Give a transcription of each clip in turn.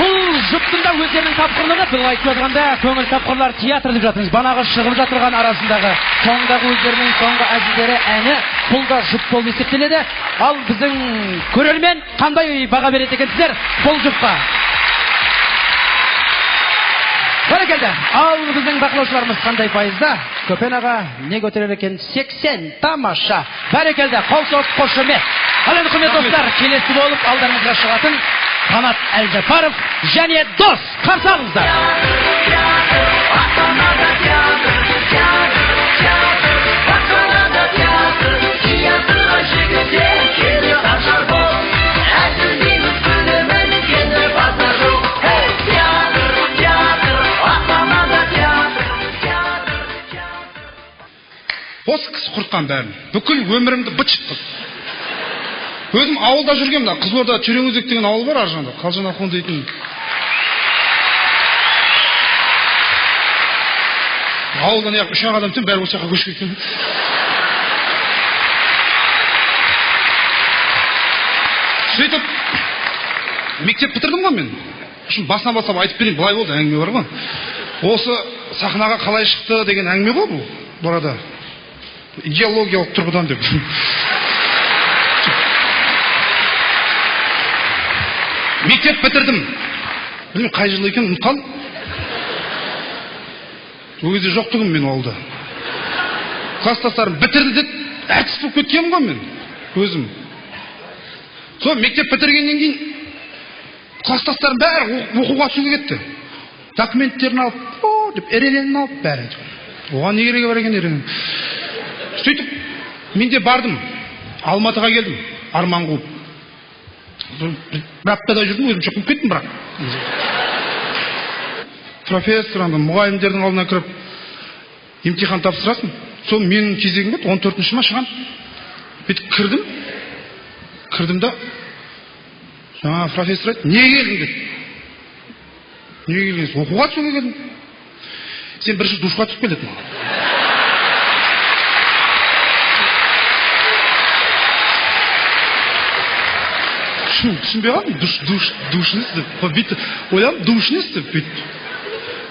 Бұл жұптың да өздерінің тапқырлығы, бұл айтып отырғанда көңіл тапқырлар театр деп жатырмыз. Банағы шығып жатырған арасындағы соңындағы өздерінің соңғы әзілдері, әні, бұл да жұп болып есептеледі. Ал біздің көрермен қандай баға береді екенсіздер бұл жұпқа? Бәрекелді. Ал біздің бақылаушыларымыз қандай пайызда? Көпен аға не көтерер екен? 80. Тамаша. Бәрекелді. Қол соғып қошемет. Ал енді, құрметті достар, келесі болып алдарыңызға шығатын Қанат Әлжапаров және Дос. Қарсы алыңыздар. Астанада театр, театр, театр, Астанада театр, театрға жігіттер келіп нашар бол. Әзілдейміз, күлеміз, енді базар жоқ. Эй, театр, театр, Астанада театр, театр, театр. Осы кісі құртқан бәрін. Бүкіл өмірімді быт-шыт қылды. Өзім ауылда жүргенмін, мына Қызылорда Тереңөзек деген ауыл бар ар жағында. Қалжан Ахун дейтін. Ауылдан аяқ үш ақ адам түсем, бәрі осы жаққа көшіп кеткен. Сөйтіп мектеп бітірдім ғой мен. Шын басынан бастап айтып берейін, былай болды әңгіме бар ғой. Осы сахнаға қалай шықты деген әңгіме ғой бұл. Бұл арада идеологиялық тұрғыдан деп. Мектеп бітірдім. Білмеймін қай жылы екенін ұмытып қалдым. Ол кезде жоқ тұғым мен ауылда. Кластастарым бітірді деп әртіс болып кеткенмін ғой мен өзім. Сол мектеп бітіргеннен кейін кластастарым бәрі оқуға түсуге кетті. Документтерін алып, о деп РЛН-ін алып бәрі. Оған не керегі бар екен РЛН? Сөйтіп мен де бардым. Алматыға келдім, арман қуып. Бір аптада жүрдім, өзім шоқынып кеттім бірақ. Профессор, анда мұғалімдердің алдына кіріп емтихан тапсырасың. Сол менің кезегім болды, 14-ші ма шығам. Бүйтіп кірдім. Кірдім да, жаңа профессор айтты, неге келдің деді. Неге келдің? Оқуға түсуге келдім. Сен бірінші душқа түсіп кел деді маған. Түсінбей қалдым, душ несі деп. Бүйтіп ойладым, душ несі деп бүйтіп.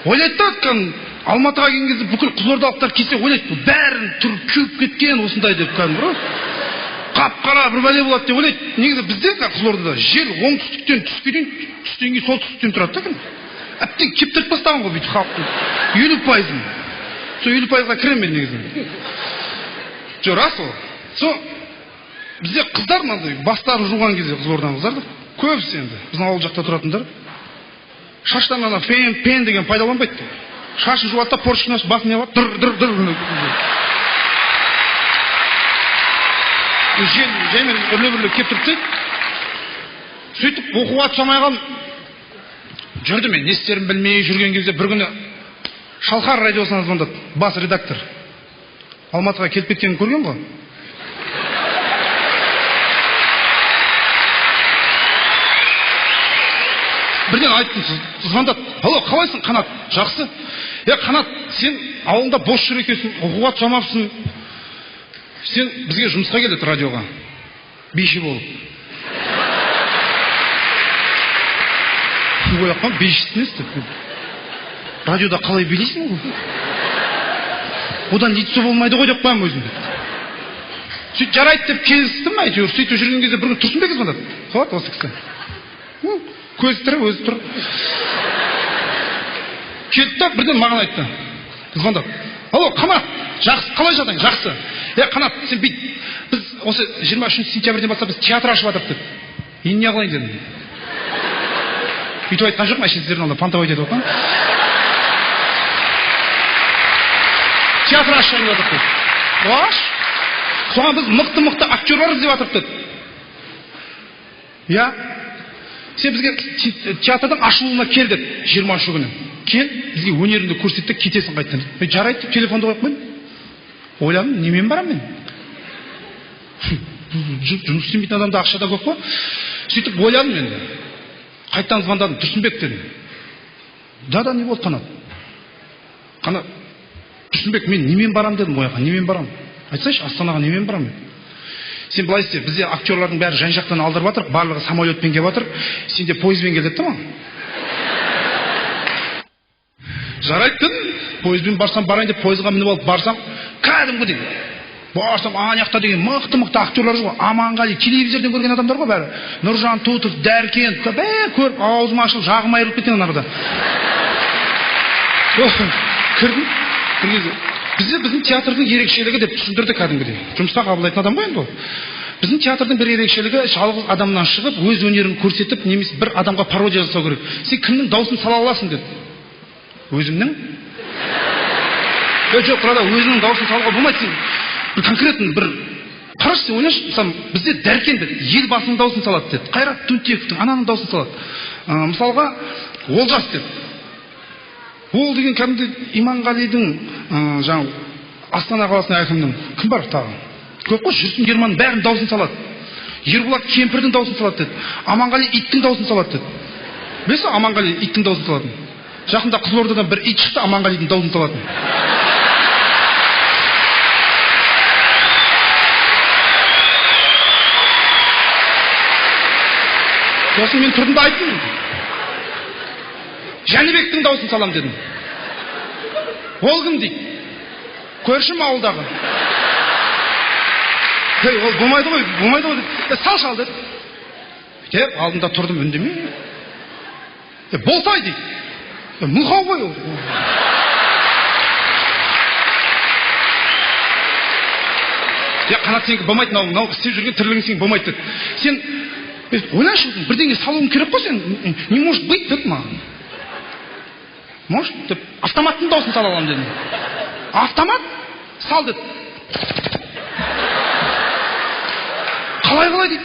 Ойлайды да, кәдімгі Алматыға келген кезде бүкіл қызылордалықтар келсе ойлайды, бұл бәрін түрі кеуіп кеткен осындай деп кәдімгі ғой. Қап-қара бір бәле болады деп ойлайды. Негізі бізде Қызылордада жел оңтүстіктен түске дейін, түстен кейін солтүстіктен тұрады да кәдімгі. Әбден кептіріп тастаған ғой бүйтіп халықтың 50%-ын. Сол 50%-ға кіремін мен негізі. Жоқ, рас ол. Сол бізде қыздар мынандай бастарын жуған кезде Қызылорданың қыздары көбісі енді біздің ауыл жақта тұратындар шаштан ана фен пен деген пайдаланбайды. Шашын жуады да поршень ашып басын не қылады, дыр дыр дыр. Жел жаймен үрлеп үрлеп кептіріп тастайды. Сөйтіп оқуға түсе алмай қалдым. Жүрдім мен, не істерімді білмей жүрген кезде бір күні Шалқар радиосынан звондады бас редактор. Алматыға келіп кеткенін көрген ғой. Бірден айттым, звондады. Алло, қалайсың, Қанат? Жақсы. Е, Қанат, сен ауылда бос жүр екенсің, оқуға түсе алмапсың. Сен бізге жұмысқа кел деді радиоға. Биші болып. Ойлап қалдым, бишісі несі деп. Радиода қалай билейсің ғой? Одан лицо болмайды ғой деп қоямын өзім. Сөйтіп жарайды деп келістім әйтеуір. Сөйтіп жүрген кезде бір күні Тұрсынбек звондады. Қалады осы кісі. Көзі тірі, өзі тұр. Келді да бірден маған айтты. Звондап. Алло, Қанат, жақсы, қалай жағдайың? Жақсы. Е, Қанат, сен бүйт. Біз осы 23 сентябрьден бастап біз театр ашып жатырмыз деп. Енді не қылайын дедім. Бүйтіп айтқан жоқпын, әшейін сіздердің алдында понтовать етіп отырмын. Театр ашайын деп жатырмыз деп. Аш. Соған біз мықты-мықты актерлар іздеп жатырмыз деді. Я, сен бізге театрдың ашылуына кел деді, 23 күні. Кел, бізге өнеріңді көрсет те кетесің қайтадан. Мен жарайды деп телефонды қойып қойдым. Ойладым, немен барамын мен? Жұмыс істемейтін адамда ақша да көп қой. Сөйтіп ойладым енді. Қайтадан звондадым, Тұрсынбек дедім. Да, да, не болды, Қанат? Қанат, Тұрсынбек, мен немен барам дедім ояққа, немен барам? Айтсайшы, Астанаға немен барам мен? Сен былай істе, бізде актерлардың бәрі жан-жақтан алдырып жатыр, барлығы самолетпен келіп жатыр, сен де пойызбен кел деді да маған. Жарайды дедім, пойызбен барсам барайын деп пойызға мініп алып барсам, кәдімгідей. Барсам, ана жақта деген мықты-мықты актерлар жүр ғой. Аманғали, телевизорден көрген адамдар ғой бәрі. Нұржан Тутов, Дәркен, бәрі көріп, аузым ашылып, жағым айырылып кеткен анарда. Кірдім, бір кезде бізде біздің театрдың ерекшелігі деп түсіндірді кәдімгідей. Жұмысқа қабылдайтын адам ғой енді ол. Біздің театрдың бір ерекшелігі жалғыз адамнан шығып, өз өнерін көрсетіп, немесе бір адамға пародия жасау керек. Сен кімнің дауысын сала аласың деді. Өзімнің? Жоқ, брата, өзіңнің дауысын салуға болмайды. Сен бір конкретно бір қарашы, сен ойлашы, мысалы, бізде Дәркен деді, Елбасының дауысын салады деді, Қайрат Түнтековтің, ананың дауысын салады. Мысалға, Олжас деді. Ол деген кәдімгі Иманғалидың, жаңағы Астана қаласының әкімінің, кім бар тағы? Көп қой, Жүрсін Ерманның бәрінің дауысын салады. Ерболат кемпірдің дауысын салады деді. Аманғали иттің дауысын салады деді. Білесіз бе Аманғали иттің дауысын салатын? Жақында Қызылордадан бір ит шықты, Аманғалидың дауысын салатын. Сосын мен тұрдым да айттым. Жәнібектің дауысын салам дедім. Ол кім дейді? Көршім ауылдағы. Ей, ол болмайды ғой, болмайды ғой деп. Сал шал деді. Деп алдында тұрдым, үндемей. Болсай дейді. Мылқау ғой ол. Қанат, сенікі болмайды, мынау істеп жүрген тірлігің сенікі болмайды деді. Сен ойлашы, бірдеңе салуың керек қой сен. Не может быть деді маған. Может деп автоматтың дауысын сала аламын дедім. Автомат сал деді. Қалай қалай дейді.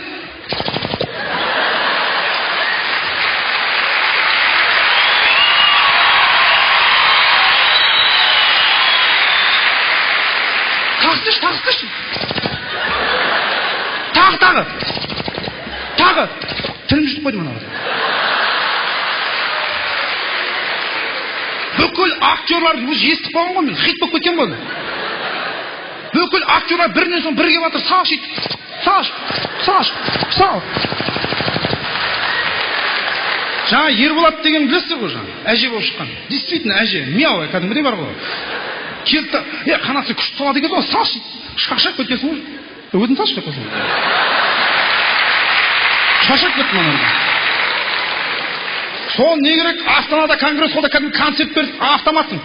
Тағысыш, тағысыш. Тағы, тағы. Тағы. Тілім жұтып қойдым ана. Бүкіл актерлар уже естіп қойған ғой мен, хит болып кеткен ғой. Бүкіл актерлар бірінен соң бірі келіп жатыр, салшы, салшы, салшы, сал. Жаңа Ерболат деген білесіздер ғой жаңа, әже болып шыққан. Действительно әже, мяу, кәдімгідей бар ғой. Келді, Қанат, сен күшті салады екенсің ғой, салшы, шаршап кеткенсің ғой. Өзің салшы деп қойсың. Шаршап кеттім анарда. Сол не керек, Астанада конгресс холда кәдімгі концерт берді, автоматсың.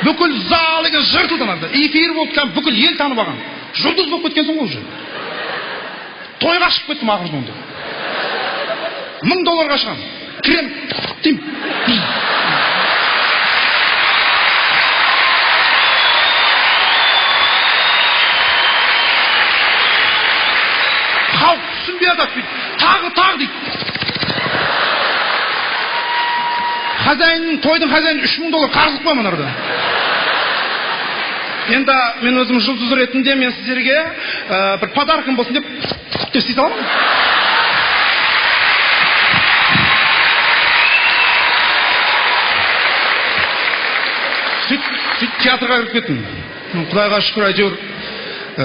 Бүкіл зал деген жыртылды анарда. Эфир болды, кәдімгі бүкіл ел танып алған. Жұлдыз болып кеткенсің ғой уже. Тойға шығып кеттім ақыры соңында. 1000 долларға шығамын. Крем деймін. Халық түсінбей жатады бүйтіп. Тағы, тағы дейді. Хозяин, тойдың хозяины 3000 доллар қарыз қоймын арада. Енді мен өзім жұлдыз ретінде мен сіздерге бір подаркым болсын деп істей саламын. Сөйтіп театрға кіріп кеттім. Құдайға шүкір, әйтеуір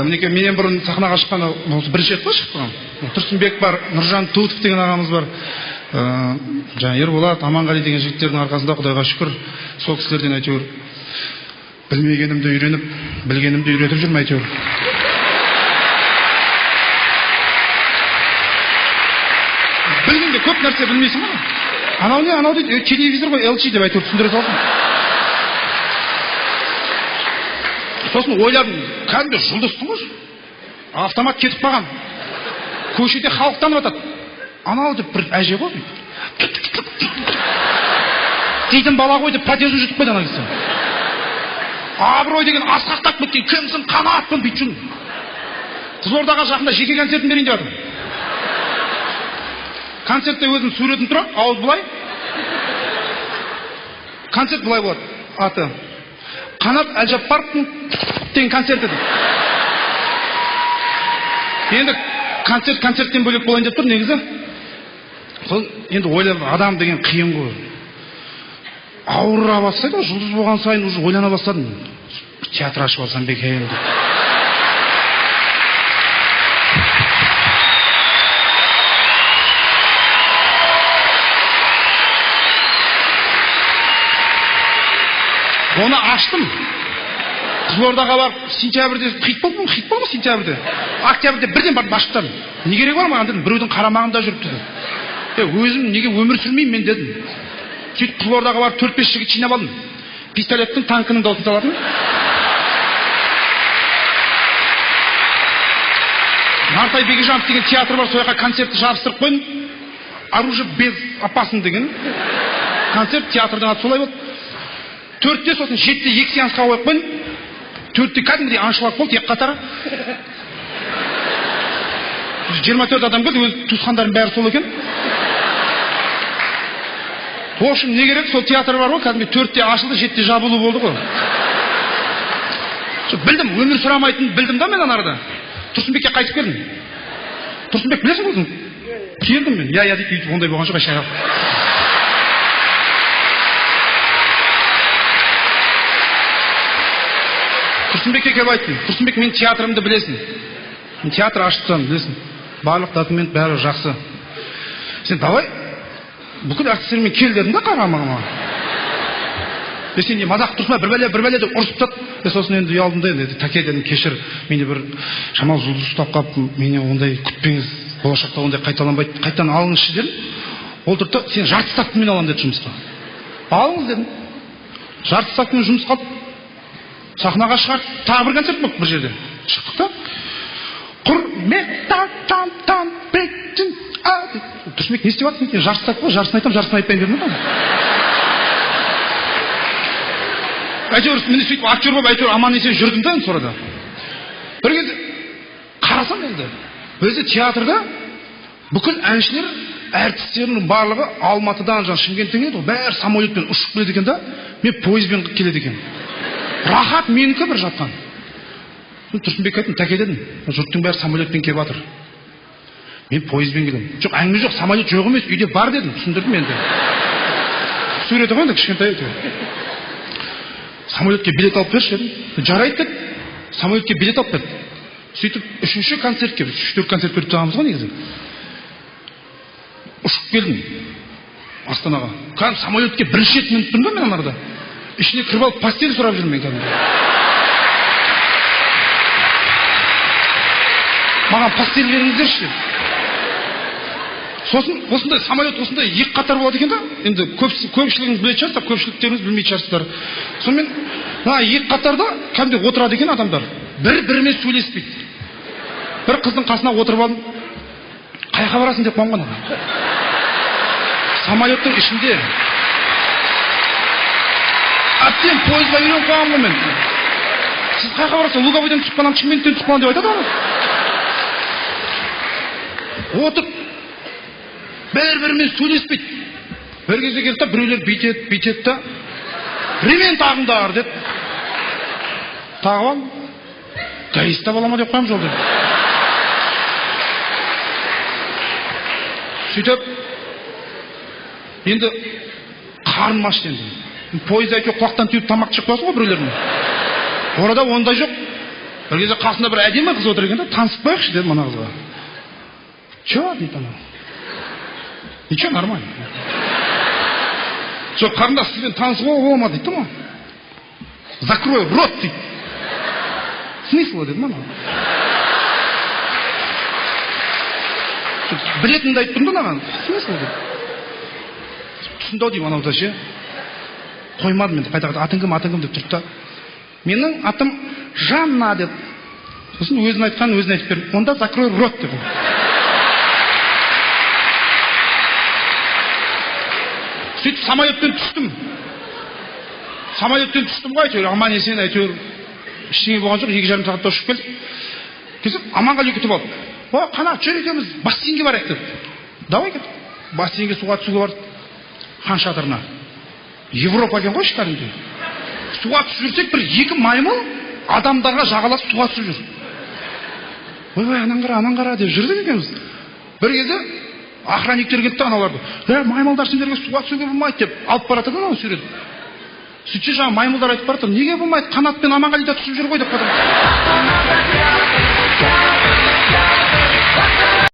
мінекей менен бұрын сахнаға шыққан осы бірінші рет қой шығып тұрған. Тұрсынбек бар, Нұржан Тутов деген ағамыз бар. Жаңа Ерболат, Аманғали деген жігіттердің арқасында Құдайға шүкір, сол кісілерден әйтеуір білмегенімді үйреніп, білгенімді үйретіп жүрмін әйтеуір. Білгенде көп нәрсе білмейсің ғой. Анау не, анау дейді, телевизор ғой, LG деп әйтеуір түсіндіре салдым. Сосын ойладым, кәдімгі жұлдызсың ғой. Автомат кетіп қалған. Көшеде халық танып жатады. Анау деп бір әже ғой. Дейтін бала ғой деп протезін жұтып қойды ана кісі. Абырой деген асқақтап кеткен, кімсің, Қанатпын бүйтіп жүрмін. Қызылордаға жақында жеке концертін берейін деп жатырмын. Концертте өзім суретім тұрады, ауыз былай. Концерт былай болады, аты. Қанат Әлжаппаровтың деген концерті деп. Енді концерт концерттен бөлек болайын деп тұр негізі. Сол енді ойлап, адам деген қиын ғой. Ауыра бастайды ғой, жұлдыз болған сайын уже ойлана бастадым. Театр ашып алсам ба екен деп. Соны аштым. Қызылордаға барып, сентябрьде хит болды ма? Хит болды ма сентябрьде? Октябрьде бірден барып ашып тастадым. Не керегі бар маған дедім, біреудің қарамағында жүріп дедім. Өзім неге өмір сүрмеймін мен дедім. Сөйтіп Қызылордаға барып 4-5 жігіт жинап алдым. Пистолеттің, танкінің дауысын салатын. Нартай Бекежанов деген театр бар, сол жаққа концертті жабыстырып қойдым. Оружие безопасно деген концерт, театрдың аты солай болды. 4-те, сосын 7-те 2 сеансқа қойып қойдым. 4-те кәдімгідей аншлаг болды, екі қатар. 24 адам келді, өз туысқандарының бәрі сол екен. В общем, не керек, сол театр бар ғой, кәдімгідей 4-те ашылды, 7-те жабылу болды ғой. Білдім, өмір сұрамайтынын білдім да мен ана арада. Тұрсынбекке қайтып келдім. Тұрсынбек білесің ғой? Келдім мен. Я, я дейді, өйтіп ондай болған жоқ, шайқап. Тұрсынбекке келіп айттым. Тұрсынбек, мен театрымды білесің. Мен театр ашып тастадым, білесің. Барлық документ бәрі жақсы. Сен давай бүкіл әртістермен кел дедім да қарамағыма. Сен не мазақ тұрсың ба, бір бәле, бір бәле деп ұрысып тастады. Сосын енді ұялдым да, енді тәке дедім, кешір, мені бір шамал жұлдыз ұстап қалып, мені ондай күтпеңіз, болашақта ондай қайталанбайды, қайтадан алыңызшы дедім. Ол тұрды да, сен жарты ставкамен аламын деді жұмысқа. Алыңыз дедім. Жарты ставкамен жұмысқа алып, сахнаға шығарды, тағы бір концерт болды бір жерде. Шықтық та. Тұрсынбек, не істеп жатырсың? Жарты ставка ғой, жартысын айтамын, жартысын айтпаймын дедім да. Әйтеуір, міне сөйтіп актер болып, әйтеуір аман есен жүрдім да енді сонда. Бір кезде қарасам енді, өзі театрда бүкіл әншілер, әртістердің барлығы Алматыдан, жаңа Шымкенттен келеді ғой, бәрі самолетпен ұшып келеді екен да, мен пойызбен келеді екен. Рахат менікі бір жатқан. Тұрсынбекке айттым, тәке дедім, жұрттың бәрі самолетпен келіп жатыр. Мен пойызбен келемін. Жоқ, әңгіме жоқ, самолет жоқ емес, үйде бар дедім, түсіндірдім енді. Суреті ғой енді кішкентай әйтеуір. Самолетке билет алып берші дедім. Жарайды деді. Самолетке билет алып берді. Сөйтіп үшінші концертке, біз 3-4 концерт беріп тұрғанбыз ғой негізі. Ұшып келдім Астанаға. Кәдімгі самолетке бірінші рет мініп тұрмын да мен анарда. Ішіне кіріп алып постель сұрап жүрмін мен кәдімгі. Маған постель беріңіздерші деп. Сосын осындай самолет осындай екі қатар болады екен да. Енді көпшілігіңіз білетін шығарсыздар, көпшіліктеріңіз білмейтін шығарсыздар. Сонымен мына екі қатарда кәдімгідей отырады екен адамдар. Бір-бірімен сөйлеспейді. Бір қыздың қасына отырып алдым. Қай жаққа барасың деп қуанған адам. Самолеттің ішінде. Әбден пойызға үйреніп қалғанмын ғой мен. Сіз қай жаққа барасыз? Луговойдан түсіп қаламын, Шымкенттен түсіп қаламын деп айтады ғой. Отырып бір-бірімен сөйлеспейді. Бір кезде келді да, біреулер бүйтеді, бүйтеді да. Ремень тағыңдар деді. Тағып алдым. Гаи ұстап ала ма деп қоямын жолда. Сөйтіп енді қарным ашты енді. Пойызда әйтеуір құлақтан түйіп тамақ жеп қоясың ғой біреулердің. Орада ондай жоқ. Бір кезде қасында бір әдемі қыз отыр екен да, танысып қояйықшы дедім ана қызға. Че дейді анау. Ничего, нормально. Жоқ, қарындас, сізбен танысуға бола ма дейді ма? Закрой рот дейді. Смысл дедім анау. Білетінімді айтып тұрмын да маған. Смысл деді. Түсінді ау деймін анау да ше. Қоймадым енді қайта-қайта атың кім, атың кім деп тұрды да. Менің атым Жанна деді. Сосын өзін айтқан өзіне айтып бердім. Онда закрой рот деді. Сөйтіп самолеттен түстім. Самолеттен түстім ғой әйтеуір, аман есен әйтеуір. Ештеңе болған жоқ, 2,5 сағатта ұшып келдік. Келсем, Аманғали күтіп алды. О, Қанат, жүр екеуміз бассейнге барайық деді. Давай кеттік. Бассейнге суға түсуге бардық. Хан шатырына. Европа екен ғой кәдімгідей. Суға түсіп жүрсек, бір екі маймыл адамдарға жағаласып суға түсіп жүр. Ойбай, анан қара, анан қара деп жүрдік екеуміз. Бір кезде охранниктер келді да аналарды. Маймылдар сендерге суға түсуге болмайды деп алып барады да анау сүйретіп. Сөйтсе жаңа маймылдар айтып барады, неге болмайды, Қанат пен Аманғали да түсіп жүр ғой деп қалады.